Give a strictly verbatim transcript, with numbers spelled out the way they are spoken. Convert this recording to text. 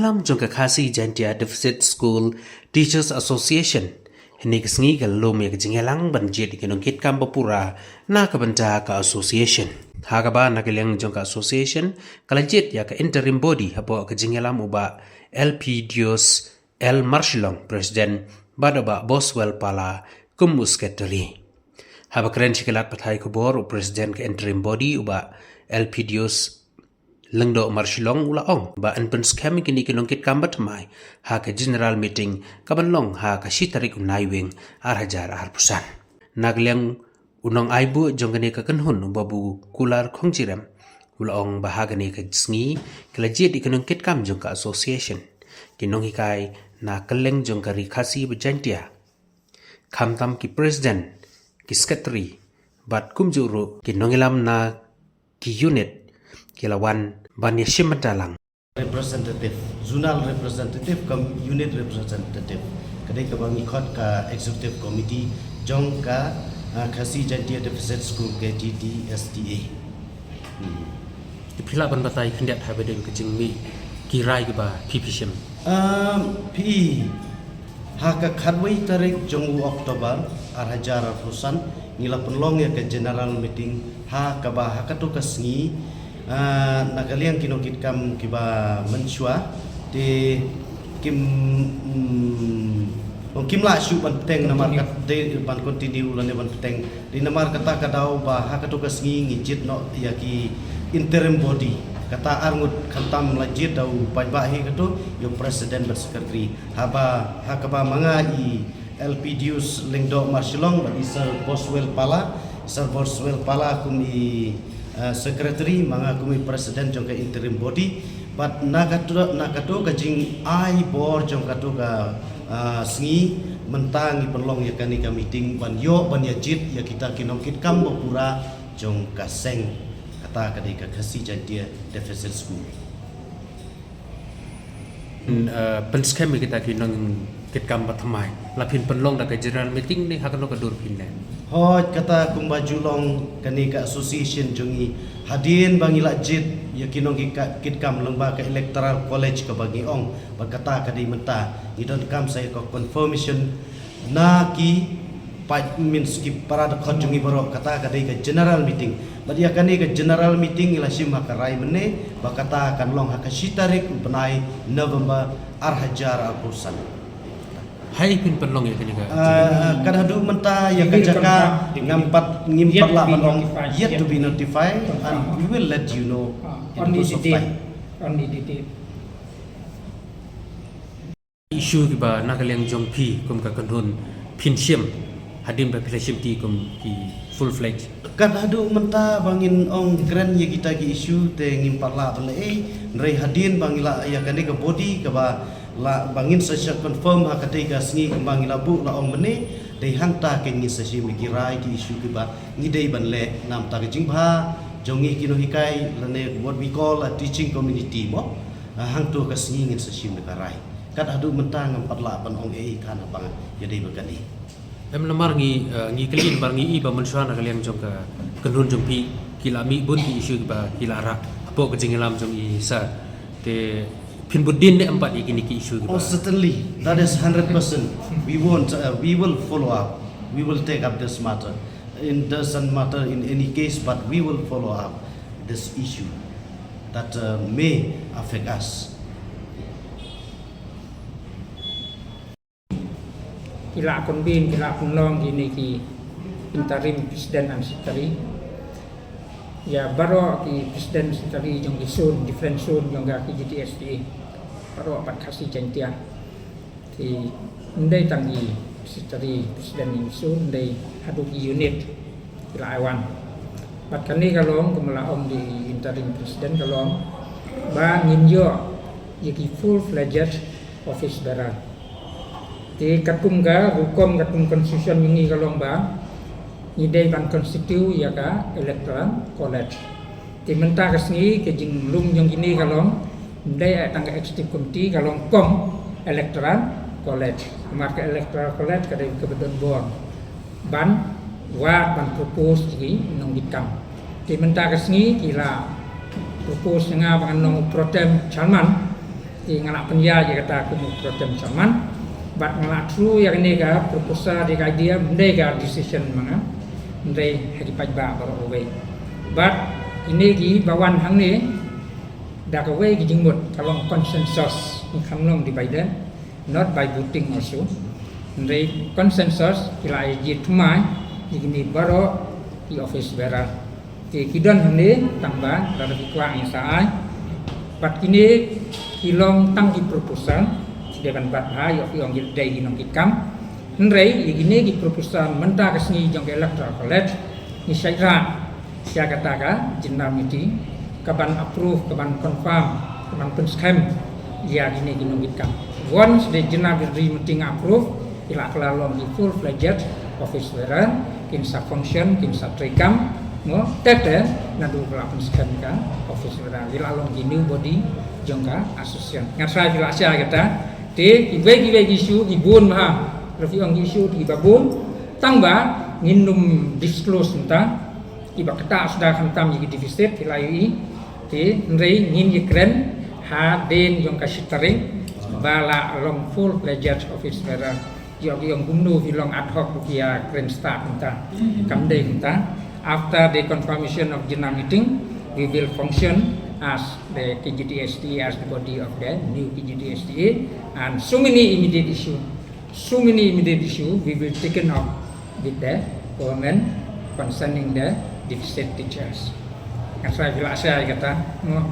Kam jong ka Khasi Jaintia Deficit School Teachers Association hynne ka sngi ka la lum ïa ka jingïalang ban jied ïa ki nongkitkam ba pura na ka bynta ka association. Ha kaba na ka liang jong ka association ka la jied ïa ka interim body hapoh ka jingïalam u Bah Elpidius L Marshillong, President, bad u Bah Boswell Pala kum u Secretary. Haba kren sha ki lad pathai khubor, u President ka interim body u Bah Elpidius Lyngdoh Marshillong u la ong ba yn pynskhem ïa kine ki nongkitkam ba thymmai ha ka general meeting kaban long ha ka shi tarik u Naiwieng ar hajar arphew san. Na ka liang u nongai buh jong kane ka kynhun u Bah Kular Khongchirem u la ong ba ha kane ka sngi ka la jied ïa ki nongkitkam jong ka association, ki nonghikai na kylleng jong ka Ri Khasi bad Jaintia, khamtam ki president, ki secretary bad kumjuh ruh ki nongïalam na ki unit ki la wan ban ïashim bynta lang. Representative, zonal representative cum unit representative, ka dei kaba ngi khot ka executive committee jong ka, ah, Khasi Jaintia Deficit School, K J D S D A. Hmm. Te phi lah ban batai khyndiat haba ïadei bad ka jingmih ki rai kiba phi phi shim? Um, phi, ha ka khatwei tarik jong u October ar hajar arphew san ngi la pynlong ïa ka general meeting ha kaba ha kato ka sngi, ah, na ka liang ki nongkitkam kiba mynshuwa te kim, mm, kim lah shuh ban bteng namar ka dei ban continue lane ban bteng. Dei namar kata ka daw ba ha kato ka sngi ngi jied noh ïa ki interim body. Kata arngut khamtam la jied da u paidbah hi kato ïa u president bad secretary. Haba ha kaba ma nga i Elpidius Lyngdoh Marshillong bad i Sir Boswell Pala, Sir Boswell Pala kum i, eh, secretary, ma nga kum i president jong ka interim body. Bad na kato, na kato ka jingai bor jong kato ka, ah, sngi mynta ngi pynlong ïa kane ka meeting ban ïoh ban ïa jied ïa kita ki nongkitkam ba pura jong ka seng, kata ka dei ka Khasi Jaintia Deficit School. Hmm, eh, pynskhem ïa kita ki nongkitkam ba thymmai. La phin pynlong da ka general meeting ne ha kano ka dur phin leh? Hooid, kata kumba ju long kane ka association jong ngi, hadien ba ngi la jied ïa ki nongkitkam lyngba ka electoral college kaba ngi ong, bad kata ka dei mynta ngi donkam sa ïa ka confirmation na ki paid, means ki para dkhot jong ngi baroh, kata ka dei ka general meeting. Bad ïa kane ka general meeting ngi la shim ha ka rai mynne ba kata kan long ha ka shi tarik u bnai November ar hajar arphew san. Haei phin pynlong ïa kane ka? Ah, ka haduh mynta ïa ka jaka ngam pat, ngim pat lah ban ong, yet to be notified, and we will let you know in the course of time. Issue kiba na ka liang jong phi kum ka kynhun phin shim hadien ba phi la shimti kum ki full fledged? Kat haduh mynta ba ngin ong kren ïa kita ki issue te ngim pat lah ban leh ei, hynrei hadien ba ngi la ïa kane ka body kaba la ba ngin sa shah confirm ha katei ka sngi kumba ngi la buh la ong mynne, dei hangta ke ngin sa shim ïa ki rai ki issue kiba ngi dei ban leh namar ka jingbha jong ngi ki nonghikai lane what we call a teaching community mo. Ah, hangto ka sngi ngin sa shim ïa ka rai. Kat haduh mynta ngam pat lah ban ong ei than haba ïadei bad kane. Em namar ngi, eh, ngi kylli namar ngi i ba mynshuwa na ka liang jong ka kynhun jong phi ki la mih bun ki issue kiba ki la rah hapoh ka jingïalam jong i sir. Te phin bud dien ne em pat ïa kine ki issue kiba? Oh, certainly. That is hundred percent. We won't, uh, we will follow up. We will take up this matter. It doesn't matter in any case, but we will follow up this issue that, uh, may affect us. Ki la convene, ki la pynlong kine ki interim president and secretary. Ïa baroh ki president secretary jong ki zone, different zone jong ka K J D S D A. Baroh pat Khasi Jaintia. Te ym dei tang ki secretary president jong ki zone, ym dei haduh ki unit ki la ai wan. Bad kane ka long kumba la ong da i interim president ka long ba ngin ïoh ïa ki full fledged office bearer. Te katkum ka rukom, katkum constitution jong ngi ka long ba ngi dei ban constitute ïa ka electoral college. Te mynta ka sngi ka jinglum jong kine ka long ym dei tang ka executive committee, ka long kum electoral college. Namar ka electoral college ka dei kaba don bor ban wad ban propose ïa ki nongkitkam. Te mynta ka sngi ki la propose ïa nga ba ngan long pro tem chairman. Te nga la pynïaid ïa kata kum u pro tem chairman. Bad nga la through ïa kane ka proposal, ïa ka idea, ym dei ka decision ma nga. Hynrei ha ki paidbah baroh kawei. Bad kine kiba wan hangne da kawei ka jingmut, ka long consensus, ngim kham long divided, not by voting also. Hynrei consensus, ki la ïa jied thymmai ïa kine baroh ki office bearer. Te ki don hangne tang ba lada ki kwah ngin sa ai. Bad kine ki long tang ki proposal, ki dei ban bat bha, ïoh ki ong ki dei ki nongkitkam. Hynrei ïa kine ki proposal mynta ka sngi jong ka Electoral College, ngi shait rah sha kata ka general meeting, ka ban approve, ka ban confirm, ka ban pynskhem ïa kine ki nongkitkam. Once the general meeting approve, ki la kylla long ki full fledged office bearer, kin sa function, kin sa treikam, mo, te te naduh ba la pynskhem ka office bearer, ki la long ki new body jong ka association. Nga tharai phi la shai kata, te kiwei kiwei ki issue ki bun bha, lada phi ong ki issue kiba bun, tang ba ngin ym disclose mynta, kiba ktah suda khamtam ïa ki deficit, phi la ïohi. Te hynrei ngin ïakren hadien jong ka shi tarik ba la long full fledged office bearer. Ïoh ki ong kumno, phi long ad hoc, ki ïakren start mynta. Kam dei mynta. After the confirmation of general meeting, we will function as the K G D S T A, as the body of the new K G D S T A, and so many immediate issue, so many immediate issue we will taken up with the government concerning the deficit teachers. Nga tharai phi la shai kata, mo.